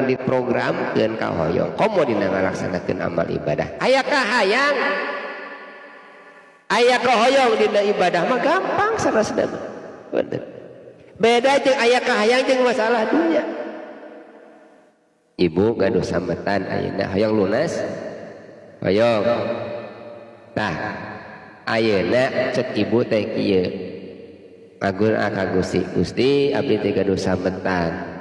urang diprogramkeun kahoyong, komo dina ngalaksanakeun amal ibadah, aya kahayang, aya kahoyong dina ibadah mah gampang saleresna mah. Bener. Beda jeung aya kahayang jeung masalah dunia. Ibu gaduh sametan ayeuna, hoyong lunas, hoyong. Tah, ayeuna cek ibu teh kieu, agur ka Gusti, "Gusti, abdi teh gaduh sametan,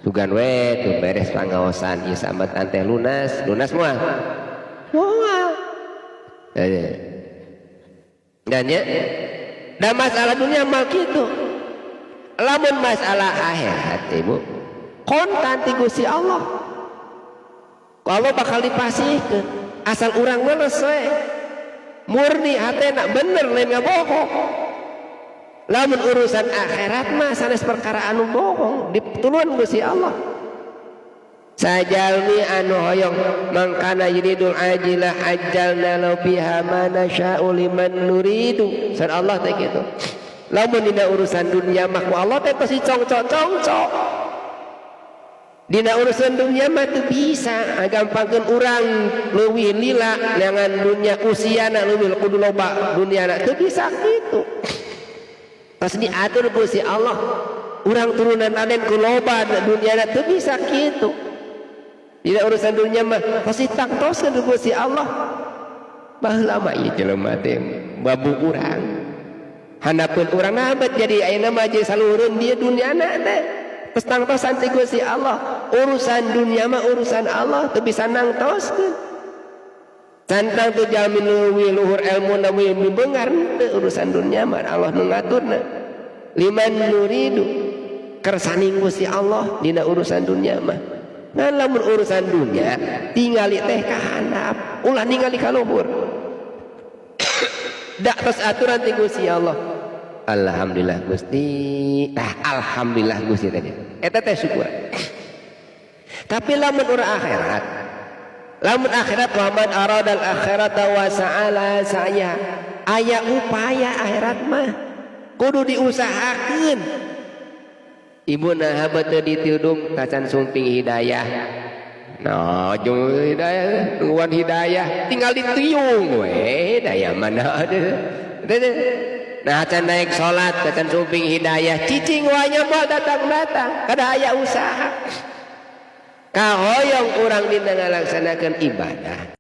sugan we tuh beres pangaosan ieu sametan teh lunas." Lunas moal? Moal. Dan ya dan masalah dunia mah kitu. Lamun masalah akhirat, ibu, kontan ti Gusti Allah. Kalau bakal dipasihkeun, asal urang leres we, murni hatena, bener, lain ngabohong. Lamun urusan akhirat mah sanes perkara anu bohong, ditulungan Gusti Allah. Sajalmi anu hoyong, man kana yuridul ajilah ajjalna lahu fiha ma nasya'u liman nuridu. Saur Allah teh kitu. Lamun dina urusan dunia mah ku Allah teh pasti congcok congcok. Dina urusan dunia mah teu bisa gampangkeun urang leuwih lila neangan dunia, usiana leuwih kudu loba duniana, teu bisa kitu. Pas diatur ku si Allah, urang turunan aden ku loba duniana, teu bisa kitu. Dina urusan dunia mah pasti tangtoskeun ku si Allah. Baheula mah ieu jelema teh babu urang, handapeun urang nabet, jadi ayeuna mah jadi saluhureun dia duniana teh. Terus tangtosan ti Gusti Allah. Urusan dunia mah urusan Allah, teu bisa nangtoskeun. Cantang teu jalmi leuwih luhur ilmu, leuwih beunghar teu. Urusan dunia mah Allah nu ngaturna, liman nuridu, kersaning Gusti Allah dina urusan dunia mah. Ngan lamun urusan dunia tingali teh ka handap, ulah ningali ka luhur. Dak tos aturan ti Gusti Allah. Alhamdulillah, Gusti. Tah, alhamdulillah, Gusti tadi. Eta teh syukur. Tapi lamun urang akhirat, lamun akhirat, wa man aradal akhirata wa sa'ala sa'ya, aya upaya. Akhirat mah kudu diusahakeun. Ibu, nah, teu ditudung tacan sumping hidayah. Nah, jeung hidayah, nungguan hidayah, tinggal ditiung we hidayah mana ada. Nah, can naik salat, tacan sumping hidayah, cicing wae moal datang-datang, kada aya usaha. Kahoyong urang dina ngalaksanakeun ibadah.